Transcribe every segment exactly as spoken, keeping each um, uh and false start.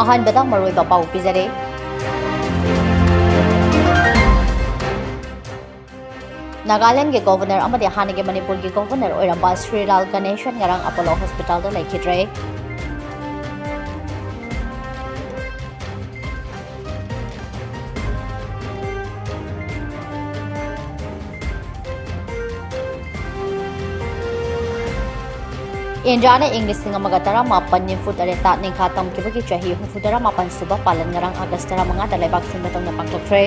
ꯑꯍꯥꯟꯕꯗ ꯃꯔꯨꯑꯣꯏꯕ ꯄꯥꯎ ꯄꯤꯖꯔꯦ꯫ ꯅꯥꯒꯥꯂꯦꯟꯒꯤ ꯒꯣꯚꯔꯅꯔ ꯑꯃꯗꯤ ꯍꯥꯟꯅꯒꯤ ꯃꯅꯤꯄꯨꯔꯒꯤ ꯒꯣꯚꯔꯅꯔ ꯑꯣꯏꯔꯝꯕ ꯁ꯭ꯔꯤ ꯂꯥꯜ ꯒꯅꯦꯁꯟ ꯉꯔꯥꯡ ꯑꯄꯣꯂꯣ ꯍꯣꯁꯄꯤꯇꯥꯜꯗ ꯂꯩꯈꯤꯗ꯭ꯔꯦ꯫ ꯏꯟꯗꯤꯌꯥꯅ ꯏꯪ ꯂꯤꯁꯤꯡ ꯑꯃꯒ ꯇꯔꯥꯃꯥꯄꯟ ꯅꯤꯐꯨ ꯇꯔꯦꯠꯇ ꯅꯤꯡꯈꯥ ꯇꯝꯈꯤꯕꯒꯤ ꯆꯍꯤ ꯍꯨꯝꯐꯨꯇꯔꯥ ꯃꯥꯄꯟ ꯁꯨꯕ ꯄꯥꯂꯟ ꯉꯔꯥꯡ ꯑꯥꯒꯁ ꯇꯔꯥꯃꯉꯥꯗ ꯂꯩꯕꯥꯛ ꯁꯤꯟꯕ ꯊꯨꯡꯅ ꯄꯥꯡꯊꯣꯛꯈ꯭ꯔꯦ꯫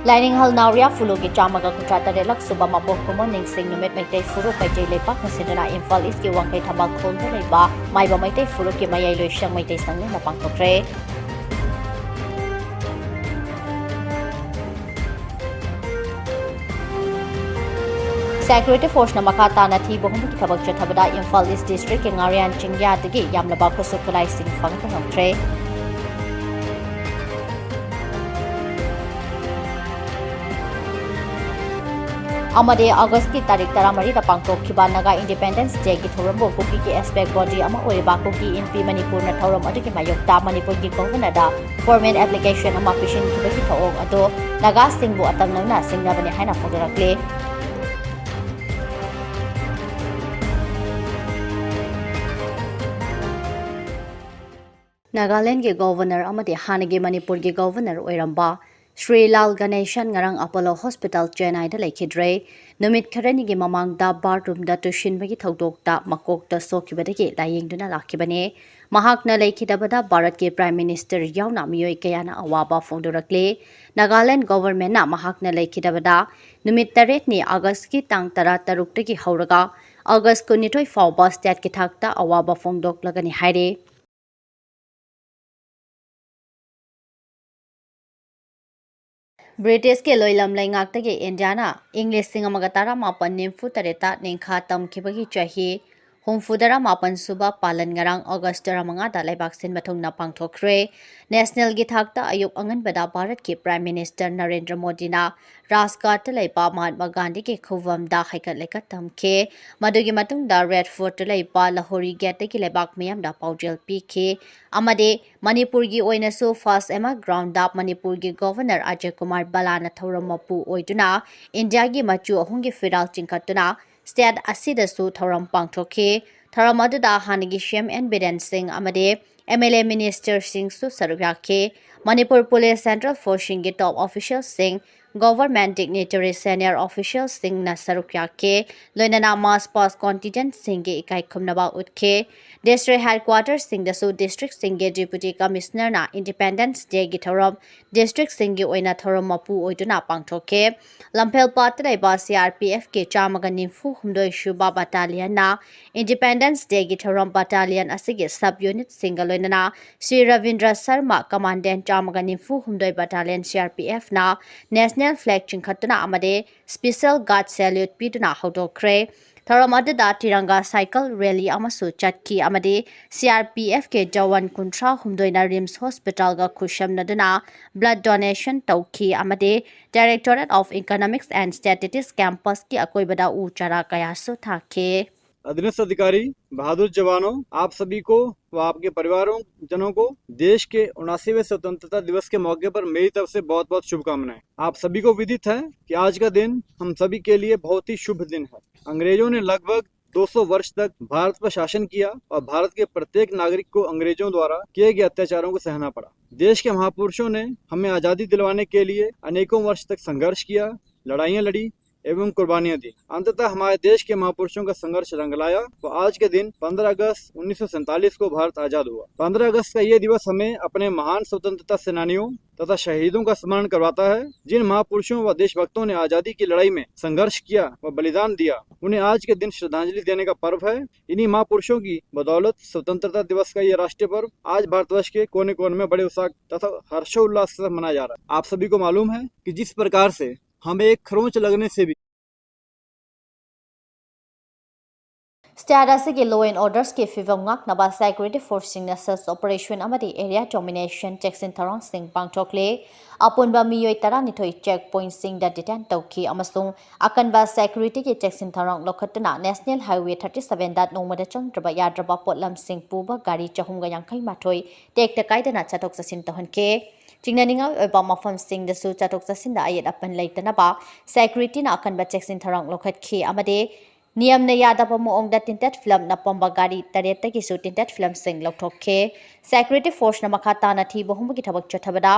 ꯂꯥꯏꯅꯤꯡꯍꯜ ꯅꯥꯎꯔꯤꯌꯥ ꯐꯨꯂꯨꯒꯤ ꯆꯥꯝꯃꯒ ꯀꯨꯟꯊ꯭ꯔꯥ ꯇꯔꯦꯠꯂꯛ ꯁꯨꯕ ꯃꯄꯣꯛ ꯀꯨꯝꯑꯣꯟ ꯅꯤꯡꯁꯤꯡ ꯅꯨꯃꯤꯠ ꯃꯩꯇꯩ ꯐꯨꯔꯨꯞ ꯃꯩꯇꯩ ꯂꯩꯄꯥꯛꯅ ꯁꯤꯟꯗꯨꯅ ꯏꯝꯐꯥꯜ ꯏꯁꯀꯤ ꯋꯥꯡꯈꯩ ꯊꯝꯕꯥꯜ ꯈꯣꯡꯗ ꯂꯩꯕ ꯃꯥꯏꯕ ꯃꯩꯇꯩ ꯐꯨꯔꯨꯞꯀꯤ ꯃꯌꯥꯏ ꯂꯣꯏꯁꯪ ꯃꯩꯇꯩ ꯁꯪꯅꯦꯅ ꯄꯥꯡꯊꯣꯛꯈ꯭ꯔꯦ꯫ ꯁꯦꯀ꯭ꯌꯨꯔꯤꯇꯤ ꯐꯣꯔꯁꯅ ꯃꯈꯥ ꯇꯥꯅ ꯊꯤꯕ ꯍꯨꯝꯕꯒꯤ ꯊꯕꯛ ꯆꯠꯊꯕꯗ ꯏꯝꯐꯥꯜ ꯏꯁ ꯗꯤꯁꯇ꯭ꯔꯤꯛꯀꯤ ꯉꯥꯔꯤꯌꯥꯟ ꯆꯤꯡꯌꯥꯗꯒꯤ ꯌꯥꯝꯂꯕ ꯈꯨꯠꯁꯨ ꯈꯨꯠꯂꯥꯏꯁꯤꯡ ꯐꯪꯕ ꯉꯝꯈ꯭ꯔꯦ꯫ ꯑꯃꯗꯤ ꯑꯥꯒꯁꯀꯤ ꯇꯥꯔꯤꯛ ꯇꯔꯥꯃꯔꯤꯗ ꯄꯥꯡꯊꯣꯛꯈꯤꯕ ꯅꯥꯒꯥ ꯏꯟꯗꯤꯄꯦꯟꯗꯦꯟꯁ ꯗꯦꯒꯤ ꯊꯧꯔꯝꯕꯨ ꯀꯨꯀꯤꯒꯤ ꯑꯦꯁꯄꯦꯛ ꯕꯣꯗꯤ ꯑꯃ ꯑꯣꯏꯔꯤꯕ ꯀꯨꯀꯤ ꯏꯟꯄꯤ ꯃꯅꯤꯄꯨꯔꯅ ꯊꯧꯔꯝ ꯑꯗꯨꯒꯤ ꯃꯥꯌꯣꯛꯇ ꯃꯅꯤꯄꯨꯔꯒꯤ ꯒꯣꯚꯔꯅꯔꯗ ꯐꯣꯔꯃꯦꯜ ꯑꯦꯄ꯭ꯂꯤꯀꯦꯁꯟ ꯑꯃ ꯄꯤꯁꯤꯟꯈꯤꯕꯒꯤ ꯊꯧꯑꯣꯡ ꯑꯗꯨ ꯅꯥꯒꯥꯁꯤꯡꯕꯨ ꯑꯇꯪꯅꯧꯅ ꯁꯤꯡꯅꯕꯅꯤ ꯍꯥꯏꯅ ꯐꯣꯡꯗꯣꯔꯛꯂꯤ꯫ ꯅꯥꯒꯥꯂꯦꯟꯗꯒꯤ ꯒꯣꯚꯔꯅꯔ ꯑꯃꯗꯤ ꯍꯥꯟꯅꯒꯤ ꯃꯅꯤꯄꯨꯔꯒꯤ ꯒꯣꯚꯔꯅꯔ ꯑꯣꯏꯔꯝꯕ ꯁ꯭ꯔꯤ ꯂꯥꯜ ꯒꯅꯦꯁꯟ ꯉꯔꯥꯡ ꯑꯄꯣꯂꯣ ꯍꯣꯁꯄꯤꯇꯥꯜ ꯆꯦꯟꯅꯥꯏꯗ ꯂꯩꯈꯤꯗ꯭ꯔꯦ꯫ ꯅꯨꯃꯤꯠ ꯈꯔꯅꯤꯒꯤ ꯃꯃꯥꯡꯗ ꯕꯥꯔꯠꯔꯨꯝꯗ ꯇꯨꯁꯤꯟꯕꯒꯤ ꯊꯧꯗꯣꯛꯇ ꯃꯀꯣꯛꯇ ꯁꯣꯛꯈꯤꯕꯗꯒꯤ ꯂꯥꯌꯦꯡꯗꯨꯅ ꯂꯥꯛꯈꯤꯕꯅꯤ꯫ ꯃꯍꯥꯛꯅ ꯂꯩꯈꯤꯗꯕꯗ ꯚꯥꯔꯠꯀꯤ ꯄ꯭ꯔꯥꯏꯝ ꯃꯤꯅꯤꯁꯇꯔ ꯌꯥꯎꯅ ꯃꯤꯑꯣꯏ ꯀꯌꯥꯅ ꯑꯋꯥꯕ ꯐꯣꯡꯗꯣꯔꯛꯂꯤ꯫ ꯅꯥꯒꯥꯂꯦꯟꯗ ꯒꯣꯚꯔꯅꯃꯦꯟꯠꯅ ꯃꯍꯥꯛꯅ ꯂꯩꯈꯤꯗꯕꯗ ꯅꯨꯃꯤꯠ ꯇꯔꯦꯠꯅꯤ, ꯑꯥꯒꯁꯀꯤ ꯇꯥꯡ ꯇꯔꯥꯇꯔꯨꯛꯇꯒꯤ ꯍꯧꯔꯒ ꯑꯥꯒꯁ ꯀꯨꯟꯅꯤꯊꯣꯏ ꯐꯥꯎꯕ ꯁ꯭ꯇꯦꯠꯀꯤ ꯊꯥꯛꯇ ꯑꯋꯥꯕ ꯐꯣꯡꯗꯣꯛꯂꯒꯅꯤ ꯍꯥꯏꯔꯤ꯫ ꯕ꯭ꯔꯤꯇꯤꯁꯀꯤ ꯂꯣꯏꯂꯝ ꯂꯩꯉꯥꯛꯇꯒꯤ ꯏꯟꯗꯤꯌꯥꯅ ꯏꯪ ꯂꯤꯁꯤꯡ ꯑꯃꯒ ꯇꯔꯥꯃꯥꯄꯟ ꯅꯤꯐꯨ ꯇꯔꯦꯠꯇ ꯅꯤꯡꯈꯥ ꯇꯝꯈꯤꯕꯒꯤ ꯆꯍꯤ ꯍꯨꯝꯐꯨꯇꯔꯥ ꯃꯥꯄꯟ ꯁꯨꯕ ꯄꯥꯂꯟ ꯉꯔꯥꯡ ꯑꯣꯒꯁ ꯇꯔꯥꯃꯉꯥꯗ ꯂꯩꯕꯥꯛ ꯁꯤꯟꯕ ꯊꯨꯡꯅ ꯄꯥꯡꯊꯣꯛꯈ꯭ꯔꯦ꯫ ꯅꯦꯁꯅꯦꯜꯒꯤ ꯊꯥꯛꯇ ꯑꯌꯨꯛ ꯑꯉꯟꯕꯗ ꯚꯥꯔꯠꯀꯤ ꯄ꯭ꯔꯥꯏꯝ ꯃꯤꯅꯤꯁꯇꯔ ꯅꯔꯦꯟꯗ꯭ꯔ ꯃꯣꯗꯤꯅ ꯔꯥꯖꯘꯥꯠꯇ ꯂꯩꯕ ꯃꯍꯥꯠꯃꯥ ꯒꯥꯟꯙꯤꯒꯤ ꯈꯨꯕꯝꯗ ꯍꯩꯀꯠ ꯂꯩꯀꯠ ꯇꯝꯈꯤ꯫ ꯃꯗꯨꯒꯤ ꯃꯇꯨꯡꯗ ꯔꯦꯗ ꯐꯣꯔꯠꯇ ꯂꯩꯕ ꯂꯍꯣꯔꯤ ꯒꯦꯠꯇꯒꯤ ꯂꯩꯕꯥꯛ ꯃꯤꯌꯥꯝꯗ ꯄꯥꯎꯖꯦꯜ ꯄꯤꯈꯤ꯫ ꯑꯃꯗꯤ ꯃꯅꯤꯄꯨꯔꯒꯤ ꯑꯣꯏꯅꯁꯨ ꯐꯥꯁ ꯑꯦꯝ ꯑꯥꯔ ꯒ꯭ꯔꯥꯎꯟꯗ ꯃꯅꯤꯄꯨꯔꯒꯤ ꯒꯣꯚꯔꯅꯔ ꯑꯖꯌ ꯀꯨꯃꯥꯔ ꯕꯂꯥꯅ ꯊꯧꯔꯝ ꯃꯄꯨ ꯑꯣꯏꯗꯨꯅ ꯏꯟꯗꯤꯌꯥꯒꯤ ꯃꯆꯨ ꯑꯍꯨꯝꯒꯤ ꯐꯤꯔꯥꯜ ꯆꯤꯡꯈꯠꯇꯨꯅ ꯁ꯭ꯇꯦꯠ ꯑꯁꯤꯗꯁꯨ ꯊꯧꯔꯝ ꯄꯥꯡꯊꯣꯛꯈꯤ꯫ ꯊꯧꯔꯝ ꯑꯗꯨꯗ ꯍꯥꯟꯅꯒꯤ ꯁꯤ ꯑꯦꯝ ꯑꯦꯟ ꯕꯤꯔꯦꯟ ꯁꯤꯡ ꯑꯃꯗꯤ ꯑꯦꯝ ꯑꯦꯜ ꯑꯦ ꯃꯤꯅꯤꯁꯇꯔꯁꯤꯡꯁꯨ ꯁꯔꯨꯛ ꯌꯥꯈꯤ꯫ ꯃꯅꯤꯄꯨꯔ ꯄꯨꯂꯤꯁ, ꯁꯦꯟꯇ꯭ꯔꯦꯜ ꯐꯣꯔꯁꯁꯤꯡꯒꯤ ꯇꯣꯞ ꯑꯣꯐꯤꯁꯤꯌꯦꯜꯁꯤꯡ, ꯒꯣꯚꯔꯟꯃꯦꯟꯠ ꯗꯤꯒꯅꯤꯇꯔꯤ, ꯁꯦꯅꯤꯌꯔ ꯑꯣꯐꯤꯁꯤꯌꯦꯜꯁꯤꯡꯅ ꯁꯔꯨꯛ ꯌꯥꯈꯤ꯫ ꯂꯣꯏꯅꯅ ꯃꯥꯔꯆ ꯄꯥꯁ ꯀꯣꯟꯇꯤꯟꯖꯦꯟꯠꯁꯤꯡꯒꯤ ꯏꯀꯥꯏ ꯈꯨꯝꯅꯕ ꯎꯠꯈꯤ꯫ ꯗꯤꯁꯇ꯭ꯔꯤꯛ ꯍꯦꯗꯀ꯭ꯋꯥꯇꯔꯁꯤꯡꯗꯁꯨ ꯗꯤꯁꯇ꯭ꯔꯤꯛꯁꯤꯡꯒꯤ ꯗꯤꯄ꯭ꯌꯨꯇꯤ ꯀꯃꯤꯁꯅꯔꯅ ꯏꯟꯗꯤꯄꯦꯟꯗꯦꯟꯁ ꯗꯦꯒꯤ ꯊꯧꯔꯝ ꯗꯤꯁꯇ꯭ꯔꯤꯛꯁꯤꯡꯒꯤ ꯑꯣꯏꯅ ꯊꯧꯔꯝ ꯃꯄꯨ ꯑꯣꯏꯗꯨꯅ ꯄꯥꯡꯊꯣꯛꯈꯤ꯫ ꯂꯝꯐꯦꯜꯄꯥꯠꯇ ꯂꯩꯕ ꯁꯤ ꯑꯥꯔ ꯄꯤ ꯑꯦꯐꯀꯤ ꯆꯥꯝꯃꯒ ꯅꯤꯐꯨ ꯍꯨꯝꯗꯣꯏ ꯁꯨꯕ ꯕꯠꯇꯥꯂꯤꯌꯟꯅ ꯏꯟꯗꯤꯄꯦꯟꯗꯦꯟꯁ ꯗꯦꯒꯤ ꯊꯧꯔꯝ ꯕꯠꯇꯥꯂꯤꯌꯟ ꯑꯁꯤꯒꯤ ꯁꯕ ꯌꯨꯅꯤꯠꯁꯤꯡꯒ ꯂꯣꯏꯅꯅ ꯁ꯭ꯔꯤ ꯔꯕꯤꯟꯗ꯭ꯔ ꯁꯔꯃ, ꯀꯃꯥꯟꯗꯦꯟꯠ ꯆꯥꯝꯃꯒ ꯅꯤꯐꯨ ꯍꯨꯝꯗꯣꯏ ꯕꯠꯇꯥꯂꯤꯌꯟ ꯁꯤ ꯑꯥꯔ ꯄꯤ ꯑꯦꯐꯅ ꯅꯦꯁꯅꯦꯜ ꯐ꯭ꯂꯦꯒ ꯆꯤꯡꯈꯠꯇꯨꯅ ꯑꯃꯗꯤ ꯁ꯭ꯄꯦꯁꯦꯜ ꯒꯥꯔꯗ ꯁꯦꯂ꯭ꯌꯨꯠ ꯄꯤꯗꯨꯅ ꯍꯧꯗꯣꯛꯈ꯭ꯔꯦ꯫ ꯊꯧꯔꯝ ꯑꯗꯨꯗ ꯇꯤꯔꯪꯒꯥ ꯁꯥꯏꯀꯜ ꯔꯦꯂꯤ ꯑꯃꯁꯨ ꯆꯠꯈꯤ ꯑꯃꯗꯤ ꯁꯤ ꯑꯥꯔ ꯄꯤ ꯑꯦꯐꯀꯤ ꯖꯋꯥꯟ ꯀꯨꯟꯊ꯭ꯔꯥ ꯍꯨꯝꯗꯣꯏꯅ ꯔꯤꯝꯁ ꯍꯣꯁꯄꯤꯇꯥꯜꯒ ꯈꯨꯠꯁꯝꯅꯗꯨꯅ ꯕ꯭ꯂꯗ ꯗꯣꯅꯦꯁꯟ ꯇꯧꯈꯤ ꯑꯃꯗꯤ Directorate of Economics and Statistics ꯀꯦꯝꯄꯁꯀꯤ ꯑꯀꯣꯏꯕꯗ ꯎ ꯆꯥꯔꯥ ꯀꯌꯥꯁꯨ ꯊꯥꯈꯤ꯫ अधीनस्थ अधिकारी, बहादुर जवानों, आप सभी को व आपके परिवारों जनों को देश के उनासीवें स्वतंत्रता दिवस के मौके पर मेरी तरफ से बहुत बहुत शुभकामनाएं। आप सभी को विदित है कि आज का दिन हम सभी के लिए बहुत ही शुभ दिन है। अंग्रेजों ने लगभग दो सौ वर्ष तक भारत पर शासन किया और भारत के प्रत्येक नागरिक को अंग्रेजों द्वारा किए गए अत्याचारों को सहना पड़ा। देश के महापुरुषों ने हमें आजादी दिलवाने के लिए अनेकों वर्ष तक संघर्ष किया, लड़ाइयां लड़ी एवं कुर्बानियां दी। अंततः हमारे देश के महापुरुषों का संघर्ष रंग लाया। तो आज के दिन पन्द्रह अगस्त उन्नीस सौ सैंतालीस को भारत आजाद हुआ। पन्द्रह अगस्त का ये दिवस हमें अपने महान स्वतंत्रता सेनानियों तथा शहीदों का स्मरण करवाता है, जिन महापुरुषों व देशभक्तों ने आजादी की लड़ाई में संघर्ष किया व बलिदान दिया, उन्हें आज के दिन श्रद्धांजलि देने का पर्व है। इन्हीं महापुरुषों की बदौलत स्वतंत्रता दिवस का ये राष्ट्रीय पर्व आज भारतवर्ष के कोने कोने में बड़े उत्साह तथा हर्षोल्लास के साथ मनाया जा रहा है। आप सभी को मालूम है कि जिस प्रकार से हमें एक खरोंच लगने से भी State ꯑꯁꯤꯒꯤ law and orders ꯀꯤ ꯐꯤꯕꯝ ꯉꯥꯛꯅꯕ security force ꯁꯤꯡꯅ search operation ꯑꯃꯗꯤ area domination ꯆꯦꯛꯁꯤꯟ ꯊꯧꯔꯥꯡꯁꯤꯡ ꯄꯥꯡꯊꯣꯛꯂꯤ꯫ ꯑꯄꯨꯟꯕ ꯃꯤꯑꯣꯏ ꯇꯔꯥꯅꯤꯊꯣꯏ check point ꯁꯤꯡꯗ detain ꯇꯧꯈꯤ ꯑꯃꯁꯨꯡ ꯑꯀꯟꯕ security ꯒꯤ ꯆꯦꯛꯁꯤꯟ ꯊꯧꯔꯥꯡ ꯂꯧꯈꯠꯇꯨꯅ National Highway thirty seven ꯗ ꯅꯣꯡꯃꯗ ꯆꯪꯗ꯭ꯔꯕ ꯌꯥꯗ꯭ꯔꯕ ꯄꯣꯠꯂꯝꯁꯤꯡ ꯄꯨꯕ ꯒꯥꯔꯤ ꯆꯍꯨꯝꯒ ꯌꯥꯡꯈꯩ ꯃꯥꯊꯣꯏ ꯇꯦꯛꯇ ꯀꯥꯏꯗꯅ ꯆꯠꯊꯣꯛ ꯆꯠꯁꯤꯟ ꯇꯧꯍꯟꯈꯤ꯫ ꯆꯤꯡꯅꯅꯤꯡꯉꯥꯏ ꯑꯣꯏꯕ ꯃꯐꯝꯁꯤꯡꯗꯁꯨ ꯆꯠꯊꯣꯛ ꯆꯠꯁꯤꯟꯗ ꯑꯌꯦꯠ ꯑꯄꯟ ꯂꯩꯇꯅꯕ security ꯅ ꯑꯀꯟꯕ ꯆꯦꯛꯁꯤꯟ ꯊꯧꯔꯥꯡ ꯂꯧꯈꯠꯈꯤ ꯑꯃꯗꯤ ꯅꯤꯌꯝꯅ ꯌꯥꯗꯕ ꯃꯑꯣꯡꯗ tinted film ꯅꯞꯄꯝꯕ ꯒꯥꯔꯤ ꯇꯔꯦꯠꯇꯒꯤꯁꯨ tinted film ꯁꯤꯡ ꯂꯧꯊꯣꯛꯈꯤ꯫ Security force ꯅ ꯃꯈꯥ ꯇꯥꯅ ꯊꯤꯕ ꯍꯨꯝꯕꯒꯤ ꯊꯕꯛ ꯆꯠꯊꯕꯗ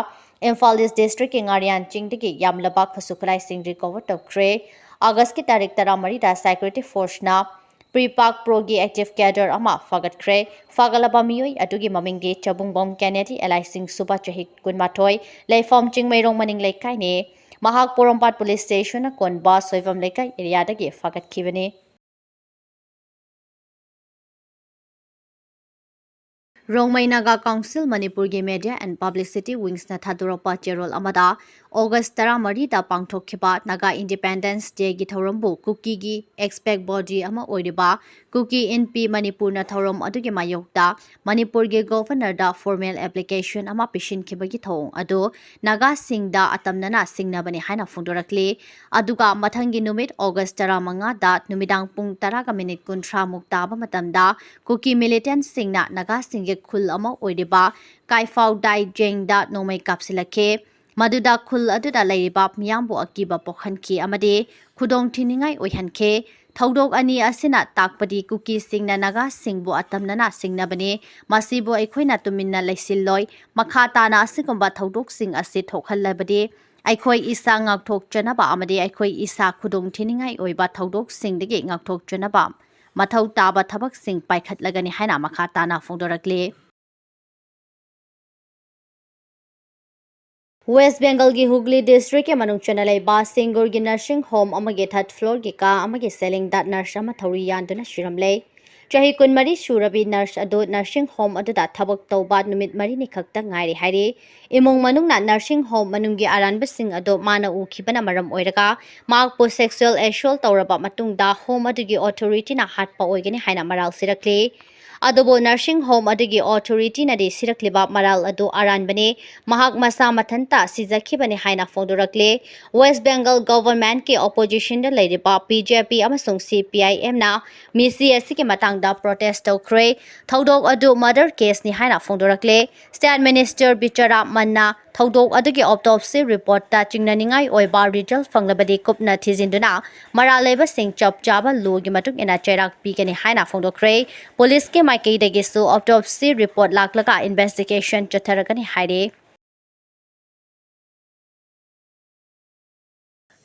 ꯏꯝꯐꯥꯜ East District ꯀꯤ ꯉꯥꯔꯤꯌꯥꯟ ꯆꯤꯡꯗꯒꯤ ꯌꯥꯝꯂꯕ ꯈꯨꯠꯁꯨ ꯈꯨꯠꯂꯥꯏꯁꯤꯡ recover ꯇꯧꯈ꯭ꯔꯦ꯫ August ꯀꯤ ꯇꯥꯔꯤꯛ ꯇꯔꯥꯃꯔꯤꯗ security force ꯅ PREPAK Pro ꯒꯤ active cadre ꯑꯃ ꯐꯥꯒꯠꯈ꯭ꯔꯦ꯫ ꯐꯥꯒꯠꯂꯕ ꯃꯤꯑꯣꯏ ꯑꯗꯨꯒꯤ ꯃꯃꯤꯡꯗꯤ ꯆꯕꯨꯡꯕꯝ ꯀꯦꯅꯦꯗꯤ, ꯑꯦꯂꯥꯏꯁꯤꯡ ꯁꯨꯕ, ꯆꯍꯤ ꯀꯨꯟꯃꯥꯊꯣꯏ, ꯂꯩꯐꯝ ꯆꯤꯡꯃꯩꯔꯣꯡ ꯃꯅꯤꯡ ꯂꯩꯀꯥꯏꯅꯤ꯫ ꯃꯍꯥꯛ ꯄꯣꯔꯣꯝꯄꯥꯠ police station ꯅ ꯀꯣꯟꯕ ꯁꯣꯏꯕꯝ ꯂꯩꯀꯥꯏ area ꯗꯒꯤ ꯐꯥꯒꯠꯈꯤꯕꯅꯤ꯫ ꯔꯣꯡꯃꯩ ꯅꯥꯒꯥ ꯀꯥꯎꯟꯁꯤꯜ ꯃꯅꯤꯄꯨꯔꯒꯤ Media and Publicity Wings ꯅ ꯊꯥꯗꯣꯔꯛꯄ ꯆꯦꯔꯣꯜ ꯑꯃꯗ August ꯇꯔꯥꯃꯔꯤꯗ ꯄꯥꯡꯊꯣꯛꯈꯤꯕ ꯅꯥꯒꯥ Independence Day ꯒꯤ ꯊꯧꯔꯝꯕꯨ ꯀꯨꯀꯤꯒꯤ expert body ꯑꯃ ꯑꯣꯏꯔꯤꯕ ꯀꯨꯀꯤ ꯏꯟꯄꯤ ꯃꯅꯤꯄꯨꯔꯅ ꯊꯧꯔꯝ ꯑꯗꯨꯒꯤ ꯃꯥꯌꯣꯛꯇ ꯃꯅꯤꯄꯨꯔꯒꯤ Governor ꯗ formal application ꯑꯃ ꯄꯤꯁꯤꯟꯈꯤꯕꯒꯤ ꯊꯧꯑꯣꯡ ꯑꯗꯨ ꯅꯥꯒꯥꯁꯤꯡꯗ ꯑꯇꯝꯅꯅ ꯁꯤꯡꯅꯕꯅꯤ ꯍꯥꯏꯅ ꯐꯣꯡꯗꯣꯔꯛꯂꯤ꯫ ꯑꯗꯨꯒ ꯃꯊꯪꯒꯤ ꯅꯨꯃꯤꯠ August ꯇꯔꯥꯃꯉꯥꯗ ꯅꯨꯃꯤꯗꯥꯡ ꯄꯨꯡ ꯇꯔꯥꯒ minute ꯀꯨꯟꯊ꯭ꯔꯥ ꯃꯨꯛ ꯇꯥꯕ ꯃꯇꯝꯗ ꯀꯨꯀꯤ militant ꯁꯤꯡꯅ ꯅꯥꯒꯥꯁꯤꯡꯒꯤ ꯈꯨꯜ ꯑꯃ ꯑꯣꯏꯔꯤꯕ ꯀꯥꯏꯐꯥꯎ ꯗꯥꯏ ꯖꯦꯡꯗ ꯅꯣꯡꯃꯩ ꯀꯥꯞꯁꯤꯜꯂꯛꯈꯤ꯫ ꯃꯗꯨꯗ ꯈꯨꯜ ꯑꯗꯨꯗ ꯂꯩꯔꯤꯕ ꯃꯤꯌꯥꯝꯕꯨ ꯑꯀꯤꯕ ꯄꯣꯛꯍꯟꯈꯤ ꯑꯃꯗꯤ ꯈꯨꯗꯣꯡ ꯊꯤꯅꯤꯡꯉꯥꯏ ꯑꯣꯏꯍꯟꯈꯤ꯫ ꯊꯧꯗꯣꯛ ꯑꯅꯤ ꯑꯁꯤꯅ ꯇꯥꯛꯄꯗꯤ ꯀꯨꯀꯤꯁꯤꯡꯅ ꯅꯥꯒꯥꯁꯤꯡꯕꯨ ꯑꯇꯝꯅꯅ ꯁꯤꯡꯅꯕꯅꯤ꯫ ꯃꯁꯤꯕꯨ ꯑꯩꯈꯣꯏꯅ ꯇꯨꯃꯤꯟꯅ ꯂꯩꯁꯤꯜꯂꯣꯏ꯫ ꯃꯈꯥ ꯇꯥꯅ ꯑꯁꯤꯒꯨꯝꯕ ꯊꯧꯗꯣꯛꯁꯤꯡ ꯑꯁꯤ ꯊꯣꯛꯍꯜꯂꯕꯗꯤ ꯑꯩꯈꯣꯏ ꯏꯁꯥ ꯉꯥꯛꯊꯣꯛꯆꯅꯕ ꯑꯃꯗꯤ ꯑꯩꯈꯣꯏ ꯏꯁꯥ ꯈꯨꯗꯣꯡ ꯊꯤꯅꯤꯡꯉꯥꯏ ꯑꯣꯏꯕ ꯊꯧꯗꯣꯛꯁꯤꯡꯗꯒꯤ ꯉꯥꯛꯊꯣꯛꯆꯅꯕ ꯃꯊꯧ ꯇꯥꯕ ꯊꯕꯛꯁꯤꯡ ꯄꯥꯏꯈꯠꯂꯒꯅꯤ ꯍꯥꯏꯅ ꯃꯈꯥ ꯇꯥꯅ ꯐꯣꯡꯗꯣꯔꯛꯂꯤ꯫ West Bengal ꯒꯤ Hooghly District ꯀꯤ ꯃꯅꯨꯡ ꯆꯟꯅ ꯂꯩꯕ ꯁꯤꯡꯒꯨꯔꯒꯤ nursing home ꯑꯃꯒꯤ third floor ꯒꯤ ꯀꯥ ꯑꯃꯒꯤ ceiling ꯗ nurse ꯑꯃ ꯊꯧꯔꯤ ꯌꯥꯟꯗꯨꯅ ꯁꯤꯔꯝꯂꯦ꯫ ꯆꯍꯤ ꯀꯨꯟꯃꯔꯤ ꯁꯨꯔꯕꯤ ꯅꯔꯁ ꯑꯗꯨ ꯅꯔꯁꯤꯡ ꯍꯣꯝ ꯑꯗꯨꯗ ꯊꯕꯛ ꯇꯧꯕ ꯅꯨꯃꯤꯠ ꯃꯔꯤꯅꯤ ꯈꯛꯇ ꯉꯥꯏꯔꯤ ꯍꯥꯏꯔꯤ꯫ ꯏꯃꯨꯡ ꯃꯅꯨꯡꯅ ꯅꯔꯁꯤꯡ ꯍꯣꯝ ꯃꯅꯨꯡꯒꯤ ꯑꯔꯥꯟꯕꯁꯤꯡ ꯑꯗꯨ ꯃꯥꯅ ꯎꯈꯤꯕꯅ ꯃꯔꯝ ꯑꯣꯏꯔꯒ ꯃꯍꯥꯛꯄꯨ ꯁꯦꯛꯁꯨꯑꯦꯜ ꯑꯦꯁꯣꯜ ꯇꯧꯔꯕ ꯃꯇꯨꯡꯗ ꯍꯣꯝ ꯑꯗꯨꯒꯤ ꯑꯣꯊꯣꯔꯤꯇꯤꯅ ꯍꯥꯠꯄ ꯑꯣꯏꯒꯅꯤ ꯍꯥꯏꯅ ꯃꯔꯥꯜ ꯁꯤꯔꯛꯂꯤ꯫ ꯑꯗꯨꯕꯨ ꯅꯔꯁꯤꯡ ꯍꯣꯝ ꯑꯗꯨꯒꯤ ꯑꯣꯊꯣꯔꯤꯇꯤꯅꯗꯤ ꯁꯤꯔꯛꯂꯤꯕ ꯃꯔꯥꯜ ꯑꯗꯨ ꯑꯔꯥꯟꯕꯅꯤ, ꯃꯍꯥꯛ ꯃꯁꯥ ꯃꯊꯟꯇ ꯁꯤꯖꯈꯤꯕꯅꯤ ꯍꯥꯏꯅ ꯐꯣꯡꯗꯣꯔꯛꯂꯤ꯫ ꯋꯦꯁ ꯕꯦꯡꯒꯜ ꯒꯚꯔꯟꯃꯦꯟꯠꯀꯤ ꯑꯣꯄꯣꯖꯤꯁꯟꯗ ꯂꯩꯔꯤꯕ ꯕꯤ ꯖꯦ ꯄꯤ ꯑꯃꯁꯨꯡ ꯁꯤ ꯄꯤ ꯑꯥꯏ ꯑꯦꯝꯅ ꯃꯤꯁꯤ ꯑꯁꯤꯒꯤ ꯃꯇꯥꯡꯗ ꯄ꯭ꯔꯣꯇꯦꯁ ꯇꯧꯈ꯭ꯔꯦ꯫ ꯊꯧꯗꯣꯛ ꯑꯗꯨ ꯃꯔꯗꯔ ꯀꯦꯁꯅꯤ ꯍꯥꯏꯅ ꯐꯣꯡꯗꯣꯔꯛꯂꯦ꯫ ꯁ꯭ꯇꯦꯠ ꯃꯤꯅꯤꯁꯇꯔ ꯕꯤꯆꯥꯔꯥꯃꯟꯅ ꯊꯧꯗꯣꯛ ꯑꯗꯨꯒꯤ ꯑꯣꯇꯣꯞꯁꯤ ꯔꯤꯄꯣꯔꯠꯇ ꯆꯤꯡꯅꯅꯤꯡꯉꯥꯏ ꯑꯣꯏꯕ ꯔꯤꯖꯜꯠ ꯐꯪꯂꯕꯗꯤ ꯀꯨꯞꯅ ꯊꯤꯖꯤꯟꯗꯨꯅ ꯃꯔꯥꯜ ꯂꯩꯕꯁꯤꯡ ꯆꯞ ꯆꯥꯕ ꯂꯣꯒꯤ ꯃꯇꯨꯡ ꯏꯟꯅ ꯆꯩꯔꯥꯛ ꯄꯤꯒꯅꯤ ꯍꯥꯏꯅ ꯐꯣꯡꯗꯣꯛꯈ꯭ꯔꯦ꯫ ꯄꯨꯂꯤꯁꯀꯤ ꯃꯥꯏꯀꯩꯗꯒꯤꯁꯨ ꯑꯣꯇꯣꯞꯁꯤ ꯔꯤꯄꯣꯔꯠ ꯂꯥꯛꯂꯒ ꯏꯟꯚꯦꯁꯇꯤꯒꯦꯁꯟ ꯆꯠꯊꯔꯒꯅꯤ ꯍꯥꯏꯔꯤ꯫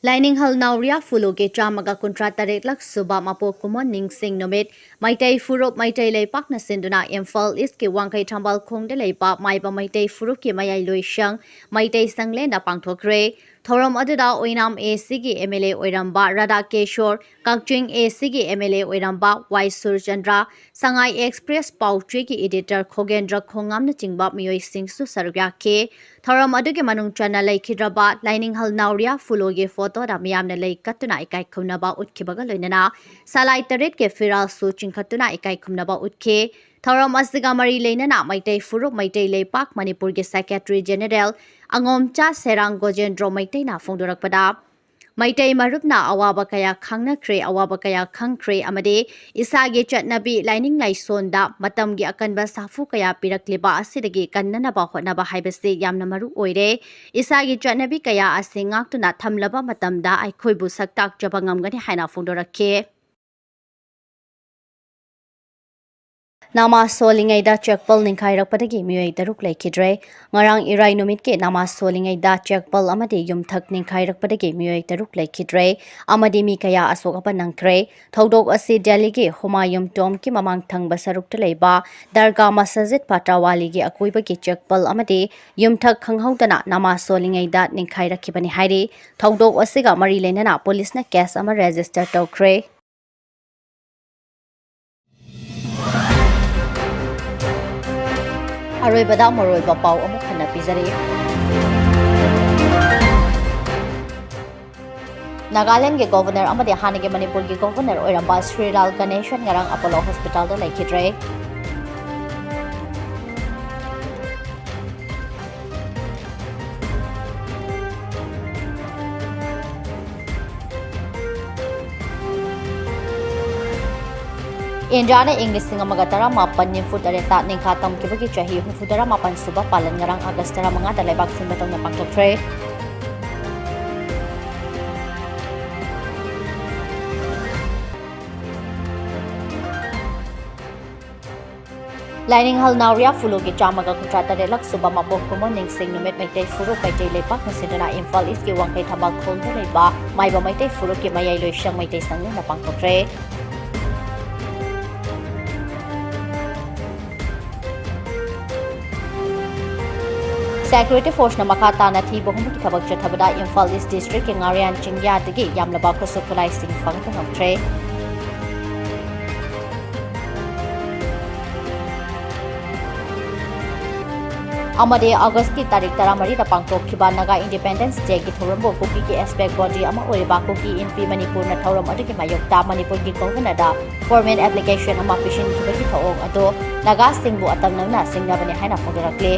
ꯂꯥꯏꯅꯤꯡꯍꯜ ꯅꯥꯎꯔꯤꯌꯥ ꯐꯨꯂꯨꯒꯤ ꯆꯥꯝꯃꯒ ꯀꯨꯟꯊ꯭ꯔꯥ ꯇꯔꯦꯠꯂꯛ ꯁꯨꯕ ꯃꯄꯣꯛ ꯀꯨꯝꯑꯣꯟ ꯅꯤꯡꯁꯤꯡ ꯅꯨꯃꯤꯠ꯫ ꯃꯩꯇꯩ ꯐꯨꯔꯨꯞ ꯃꯩꯇꯩ ꯂꯩꯄꯥꯛꯅ ꯁꯤꯟꯗꯨꯅ ꯏꯝꯐꯥꯜ ꯏꯁꯀꯤ ꯋꯥꯡꯈꯩ ꯊꯝꯕꯥꯜ ꯈꯣꯡꯗ ꯂꯩꯕ ꯃꯥꯏꯕ ꯃꯩꯇꯩ ꯐꯨꯔꯨꯞꯀꯤ ꯃꯌꯥꯏ ꯂꯣꯏꯁꯪ ꯃꯩꯇꯩ ꯁꯪꯂꯦꯟꯗ ꯄꯥꯡꯊꯣꯛꯈ꯭ꯔꯦ꯫ ꯊꯧꯔꯝ ꯑꯗꯨꯗ ꯑꯣꯏꯅꯥꯝ ꯑꯦ ꯁꯤꯒꯤ ꯑꯦꯝ ꯑꯦꯜ ꯑꯦ ꯑꯣꯏꯔꯝꯕ ꯔꯥꯙꯥ ꯀꯦꯁꯣꯔ, ꯀꯛꯆꯤꯡ ꯑꯦ ꯁꯤꯒꯤ ꯑꯦꯝ ꯑꯦꯜ ꯑꯦ ꯑꯣꯏꯔꯝꯕ ꯋꯥꯏ ꯁꯨꯔꯆꯟꯗ꯭ꯔ, ꯁꯉꯥꯏ ꯑꯦꯛꯁꯄ꯭ꯔꯦꯁ ꯄꯥꯎꯆꯦꯒꯤ ꯏꯗꯤꯇꯔ ꯈꯣꯒꯦꯟꯗ꯭ꯔ ꯈꯣꯡꯉꯥꯝꯅꯆꯤꯡꯕ ꯃꯤꯑꯣꯏꯁꯤꯡꯁꯨ ꯁꯔꯨꯛ ꯌꯥꯈꯤ꯫ ꯊꯧꯔꯝ ꯑꯗꯨꯒꯤ ꯃꯅꯨꯡ ꯆꯟꯅ ꯂꯩꯈꯤꯗ꯭ꯔꯕ ꯂꯥꯏꯅꯤꯡꯍꯜ ꯅꯥꯎꯔꯤꯌꯥ ꯐꯨꯂꯣꯒꯤ ꯐꯣꯇꯣꯗ ꯃꯤꯌꯥꯝꯅ ꯂꯩ ꯀꯠꯇꯨꯅ ꯏꯀꯥꯏ ꯈꯨꯝꯅꯕ ꯎꯠꯈꯤꯕꯒ ꯂꯣꯏꯅꯅ ꯁꯂꯥꯏ ꯇꯔꯦꯠꯀꯤ ꯐꯤꯔꯥꯜꯁꯨ ꯆꯤꯡꯈꯠꯇꯨꯅ ꯏꯀꯥꯏ ꯈꯨꯝꯅꯕ ꯎꯠꯈꯤ꯫ ꯊꯧꯔꯝ ꯑꯁꯤꯒ ꯃꯔꯤ ꯂꯩꯅꯅ ꯃꯩꯇꯩ ꯐꯨꯔꯨꯞ ꯃꯩꯇꯩ ꯂꯩꯄꯥꯛ ꯃꯅꯤꯄꯨꯔꯒꯤ ꯁꯦꯀ꯭ꯔꯦꯇꯔꯤ ꯖꯦꯅꯦꯔꯦꯜ ꯑꯉꯣꯝꯆꯥ ꯁꯦꯔꯥꯡ ꯒꯣꯖꯦꯟꯗ꯭ꯔꯣ ꯃꯩꯇꯩꯅ ꯐꯣꯡꯗꯣꯔꯛꯄꯗ, ꯃꯩꯇꯩ ꯃꯔꯨꯞꯅ ꯑꯋꯥꯕ ꯀꯌꯥ ꯈꯪꯅꯈ꯭ꯔꯦ, ꯑꯋꯥꯕ ꯀꯌꯥ ꯈꯪꯈ꯭ꯔꯦ ꯑꯃꯗꯤ ꯏꯁꯥꯒꯤ ꯆꯠꯅꯕꯤ, ꯂꯥꯏꯅꯤꯡ ꯂꯥꯏꯁꯣꯟꯗ ꯃꯇꯝꯒꯤ ꯑꯀꯟꯕ ꯁꯥꯐꯨ ꯀꯌꯥ ꯄꯤꯔꯛꯂꯤꯕ ꯑꯁꯤꯗꯒꯤ ꯀꯟꯅꯅꯕ ꯍꯣꯠꯅꯕ ꯍꯥꯏꯕꯁꯤ ꯌꯥꯝꯅ ꯃꯔꯨ ꯑꯣꯏꯔꯦ꯫ ꯏꯁꯥꯒꯤ ꯆꯠꯅꯕꯤ ꯀꯌꯥ ꯑꯁꯤ ꯉꯥꯛꯇꯨꯅ ꯊꯝꯂꯕ ꯃꯇꯝꯗ ꯑꯩꯈꯣꯏꯕꯨ ꯁꯛ ꯇꯥꯛꯆꯕ ꯉꯝꯒꯅꯤ ꯍꯥꯏꯅ ꯐꯣꯡꯗꯣꯔꯛꯈꯤ꯫ ꯅꯃꯥꯖ ꯁꯣꯜꯂꯤꯉꯩꯗ ꯆꯦꯛꯄꯜ ꯅꯤꯡꯈꯥꯏꯔꯛꯄꯗꯒꯤ ꯃꯤꯑꯣꯏ ꯇꯔꯨꯛ ꯂꯩꯈꯤꯗ꯭ꯔꯦ꯫ ꯉꯔꯥꯡ ꯏꯔꯥꯏ ꯅꯨꯃꯤꯠꯀꯤ ꯅꯃꯥꯖ ꯁꯣꯜꯂꯤꯉꯩꯗ ꯆꯦꯛꯄꯜ ꯑꯃꯗꯤ ꯌꯨꯝꯊꯛ ꯅꯤꯡꯈꯥꯏꯔꯛꯄꯗꯒꯤ ꯃꯤꯑꯣꯏ ꯇꯔꯨꯛ ꯂꯩꯈꯤꯗ꯭ꯔꯦ ꯑꯃꯗꯤ ꯃꯤ ꯀꯌꯥ ꯑꯁꯣꯛ ꯑꯄꯟ ꯅꯪꯈ꯭ꯔꯦ꯫ ꯊꯧꯗꯣꯛ ꯑꯁꯤ ꯗꯦꯜꯂꯤꯒꯤ ꯍꯨꯃꯥꯌꯨꯝ ꯇꯣꯝꯕꯒꯤ ꯃꯃꯥꯡ ꯊꯪꯕ ꯁꯔꯨꯛꯇ ꯂꯩꯕ ꯗꯔꯒꯥ ꯃꯁꯖꯤꯗ ꯄꯇꯥꯋꯥꯂꯤꯒꯤ ꯑꯀꯣꯏꯕꯒꯤ ꯆꯦꯛꯄꯜ ꯑꯃꯗꯤ ꯌꯨꯝꯊꯛ ꯈꯪꯍꯧꯗꯅ ꯅꯃꯥꯖ ꯁꯣꯜꯂꯤꯉꯩꯗ ꯅꯤꯡꯈꯥꯏꯔꯛꯈꯤꯕꯅꯤ ꯍꯥꯏꯔꯤ꯫ ꯊꯧꯗꯣꯛ ꯑꯁꯤꯒ ꯃꯔꯤ ꯂꯩꯅꯅ ꯄꯨꯂꯤꯁꯅ ꯀꯦꯁ ꯑꯃ ꯔꯦꯖꯤꯁꯇꯔ ꯇꯧꯈ꯭ꯔꯦ꯫ ꯑꯔꯣꯏꯕꯗ ꯃꯔꯨꯑꯣꯏꯕ ꯄꯥꯎ ꯑꯃꯨꯛ ꯍꯟꯅ ꯄꯤꯖꯔꯤ꯫ ꯅꯥꯒꯥꯂꯦꯟꯒꯤ ꯒꯣꯚꯔꯅꯔ ꯑꯃꯗꯤ ꯍꯥꯟꯅꯒꯤ ꯃꯅꯤꯄꯨꯔꯒꯤ ꯒꯣꯚꯔꯅꯔ ꯑꯣꯏꯔꯝꯕ ꯁ꯭ꯔꯤꯂꯥꯜ ꯒꯅꯦꯁꯟ ꯉꯔꯥꯡ ꯑꯄꯣꯂꯣ ꯍꯣꯁꯄꯤꯇꯥꯜꯗ ꯂꯩꯈꯤꯗ꯭ꯔꯦ꯫ ꯏꯟꯗꯤꯌꯥꯅ ꯏꯪ ꯂꯤꯁꯤꯡ ꯑꯃꯒ ꯇꯔꯥꯃꯥꯄꯟ ꯅꯤꯐꯨ ꯇꯔꯦꯠꯇ ꯅꯤꯡꯈꯥ ꯇꯝꯈꯤꯕꯒꯤ ꯆꯍꯤ ꯍꯨꯝꯐꯨꯇꯔꯥ ꯃꯥꯄꯟ ꯁꯨꯕ ꯄꯥꯂꯟ ꯉꯔꯥꯡ ꯑꯥꯒꯁ ꯇꯔꯥꯃꯉꯥꯗ ꯂꯩꯕꯥꯛ ꯁꯤꯟꯕ ꯇꯧꯅ ꯄꯥꯡꯊꯣꯛꯈ꯭ꯔꯦ꯫ ꯂꯥꯏꯅꯤꯡꯍꯜ ꯅꯥꯎꯔꯤꯌꯥ ꯐꯨꯂꯨꯒꯤ ꯆꯥꯝꯃꯒ ꯀꯨꯟꯊ꯭ꯔꯥ ꯇꯔꯦꯠꯂꯛ ꯁꯨꯕ ꯃꯄꯣꯛ ꯀꯨꯝꯑꯣꯟ ꯅꯤꯡꯁꯤꯡ ꯅꯨꯃꯤꯠ ꯃꯩꯇꯩ ꯐꯨꯔꯨꯞ ꯃꯩꯇꯩ ꯂꯩꯄꯥꯛꯅ ꯁꯤꯟꯗꯨꯅ ꯏꯝꯐꯥꯜ ꯏꯁꯀꯤ ꯋꯥꯡꯈꯩ ꯊꯝꯕꯥꯜ ꯈꯣꯜꯗ ꯂꯩꯕ ꯃꯥꯏꯕ ꯃꯩꯇꯩ ꯐꯨꯔꯨꯞꯀꯤ ꯃꯌꯥꯏ ꯂꯣꯏꯁꯪ ꯃꯩꯇꯩ ꯁꯪꯒꯨꯝꯅ ꯄꯥꯡꯊꯣꯛꯈ꯭ꯔꯦ꯫ ꯁꯦꯀ꯭ꯌꯨꯔꯤꯇꯤ ꯐꯣꯔꯁꯅ ꯃꯈꯥ ꯇꯥꯅ ꯊꯤꯕ ꯍꯨꯝꯕꯒꯤ ꯊꯕꯛ ꯆꯠꯊꯕꯗ ꯏꯝꯐꯥꯜ ꯏꯁ ꯗꯤꯁꯇ꯭ꯔꯤꯛꯀꯤ ꯉꯥꯔꯤꯌꯥꯟ ꯆꯤꯡꯌꯥꯗꯒꯤ ꯌꯥꯝꯂꯕ ꯈꯨꯠꯁꯨ ꯈꯨꯠꯂꯥꯏꯁꯤꯡ ꯐꯪꯕ ꯉꯝꯈ꯭ꯔꯦ꯫ ꯑꯃꯗꯤ ꯑꯥꯒꯁꯀꯤ ꯇꯥꯔꯤꯛ ꯇꯔꯥꯃꯔꯤꯗ ꯄꯥꯡꯊꯣꯛꯈꯤꯕ ꯅꯥꯒꯥ ꯏꯟꯗꯤꯄꯦꯟꯗꯦꯟꯁ ꯗꯦꯒꯤ ꯊꯧꯔꯝꯕꯨ ꯀꯨꯀꯤꯒꯤ ꯑꯦꯁꯄꯦꯛ ꯕꯣꯗꯤ ꯑꯃ ꯑꯣꯏꯔꯤꯕ ꯀꯨꯀꯤ ꯏꯟꯄꯤ ꯃꯅꯤꯄꯨꯔꯅ ꯊꯧꯔꯝ ꯑꯗꯨꯒꯤ ꯃꯥꯌꯣꯛꯇ ꯃꯅꯤꯄꯨꯔꯒꯤ ꯒꯣꯚꯔꯅꯔꯗ ꯐꯣꯔꯃꯦꯜ ꯑꯦꯄ꯭ꯂꯤꯀꯦꯁꯟ ꯑꯃ ꯄꯤꯁꯤꯟꯈꯤꯕꯒꯤ ꯊꯧꯑꯣꯡ ꯑꯗꯨ ꯅꯥꯒꯥꯁꯤꯡꯕꯨ ꯑꯇꯝꯅꯅ ꯁꯤꯡꯅꯕꯅꯤ ꯍꯥꯏꯅ ꯐꯣꯡꯗꯣꯔꯛꯂꯤ꯫